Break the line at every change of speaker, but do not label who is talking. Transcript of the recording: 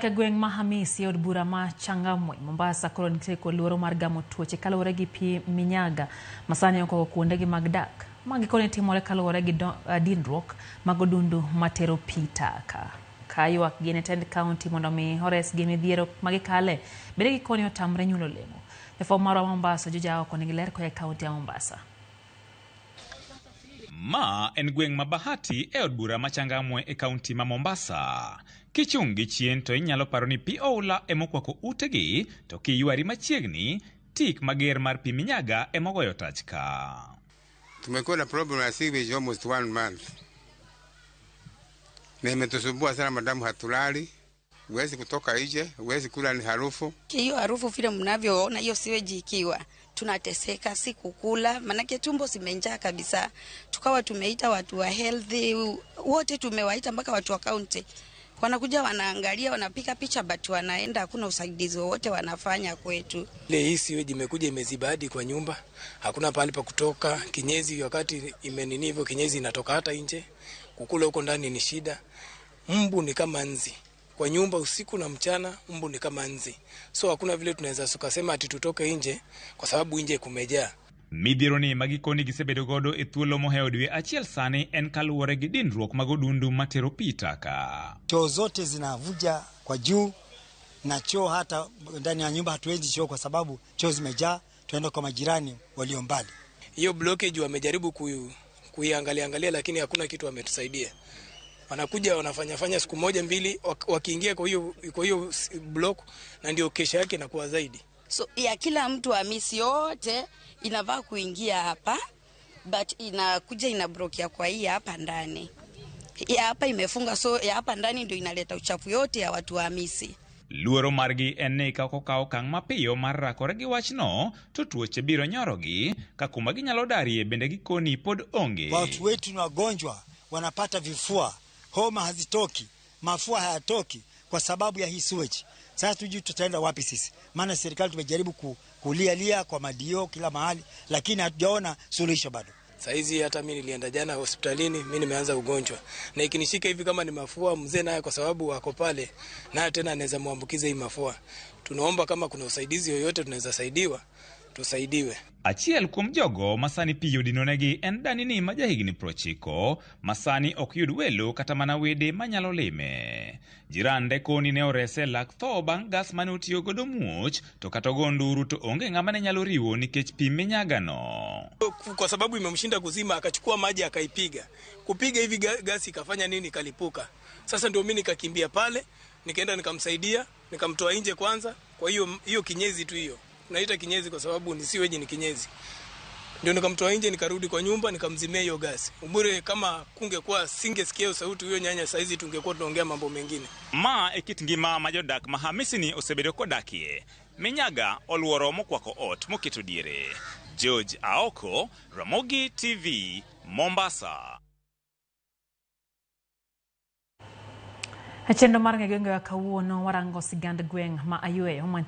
E gweng' ma Hamisi e od bura ma Changamwe, Mombasa koro nitie kod luoro mar gamo tuoche kaluwore gi pi minyaga masani okwako kuondegi mag dak. Ma gikone timore kaluwore gi dinruok mag odundu matero pi taka. Ka ywak gi ne tend kaunti mondo mi oresgi e midhiero magikale, bende gikone otamre nyuolo olemo. Jafwambo marwa Mombasa, Joja Aoko nigi ler koa e kaunti ya Mombasa.
Ma en gweng' ma Bahati e od bura ma Changamwe e kaunti ma Mombasa. Kichung' gi chien to inyalo paro ni pi oula emokwako utegi, to kiywari machiegni, tik mager mar pi minyaga emogoyo tach ka.
Tumekuwa na problem ya sewage almost one month, na imetusumbua sana madamu, hatulali, huwezi kutoka nje, huwezi kula, ni harufu.
Hiyo harufu vile mnavyoona hiyo sewage ikiwa tunateseka, si kukula, manake tumbo zimenjaa kabisa. Tukawa tumeita watu wa health wote, tumewaita mpaka watu wa county wanakuja wanaangalia, wanapiga picha, but wanaenda, hakuna usaidizi wowote wanafanya kwetu.
Ile hii sewage imekuja imeziba hadi kwa nyumba, hakuna pahali pa kutoka. Kinyesi wakati imenini hivyo, kinyesi inatoka hata nje, kukula huko ndani ni shida. Mbu ni kama nzi kwa nyumba usiku na mchana, mbu ni kama nzi, so hakuna vile tunaweza tukasema ati tutoke nje kwa sababu nje kumejaa.
Midhiero ni ma gikoni gisebedo godo e thuolo mohewo dwe achiel sani en kaluwore gi dinruok mag odundu matero pi taka.
Choo zote zinavuja kwa juu na choo hata ndani ya nyumba hatuwezi choo kwa sababu choo zimejaa, tunaenda kwa majirani walio mbali.
Hiyo blockage wamejaribu kuiangalia angalia, lakini hakuna kitu wametusaidia. Wanakuja wanafanya fanya siku moja mbili, wakiingia kwa hiyo block, na ndio kesha yake inakuwa zaidi.
So ya kila mtu Hamisi yote inavaa kuingia hapa, but inakuja inablockia kwa hii hapa ndani. Ya hapa imefunga, so ya hapa ndani ndio inaleta uchafu yote ya watu wa Hamisi.
Luoro margi en ni ka ok okaw okang' mapiyo mar rakore gi wachno, to tuoche biro nyorogi ka kuma ginyalo darie bende gikoni pod onge.
Watu wetu ni wagonjwa, wanapata vifua, homa hazitoki, mafua hayatoki kwa sababu ya hii sewage. Sasa tujui tutaenda wapi sisi, maana serikali tumejaribu kulialia kwa madio kila mahali, lakini hatujaona suluhisho bado.
Saizi hata mi nilienda jana hospitalini, mi nimeanza ugonjwa na ikinishika hivi kama ni mafua, mzee naye kwa sababu wako pale naye tena anaweza muambukiza hii mafua. Tunaomba kama kuna usaidizi yoyote tunaweza saidiwa, tusaidiwe.
Achiel kuom jogo ma sani pi odinonegi en Danini ma jahigni 90 ma sani ok yud welo kata mana wede manyalo lime. Jirande koni ne orese lak tho bang' gas mane otiyo godo muoch to kata ogo nduru to onge ng'ama ne nyalo riwo nikech pi minyagano.
Kwa sababu imemshinda kuzima, akachukua maji akaipiga. Kupiga hivi gasi ikafanya nini, ikalipuka. Sasa ndio mimi nikakimbia pale, nikaenda nikamsaidia, nikamtoa nje kwanza. Kwa hiyo hiyo kinyesi tu hiyo. Naita kinyesi kwa sababu ni sewage, ni kinyesi. Ndio nikamtoa nje, nikarudi kwa nyumba, nikamzimia hiyo gasi. Ubure kama kungekuwa singesikia hiyo sauti huyo nyanya, saizi tungekuwa tunaongea mambo mengine.
Ma e kit ngima ma jodak ma Hamisini osebedo kodakie. Minyaga oluoro mokwako ot moketo diere. George Aoko, Ramogi TV, Mombasa.
E chenro mar ng'e gwenge wa kawuono warango sigand gweng' ma Ayweyo mantie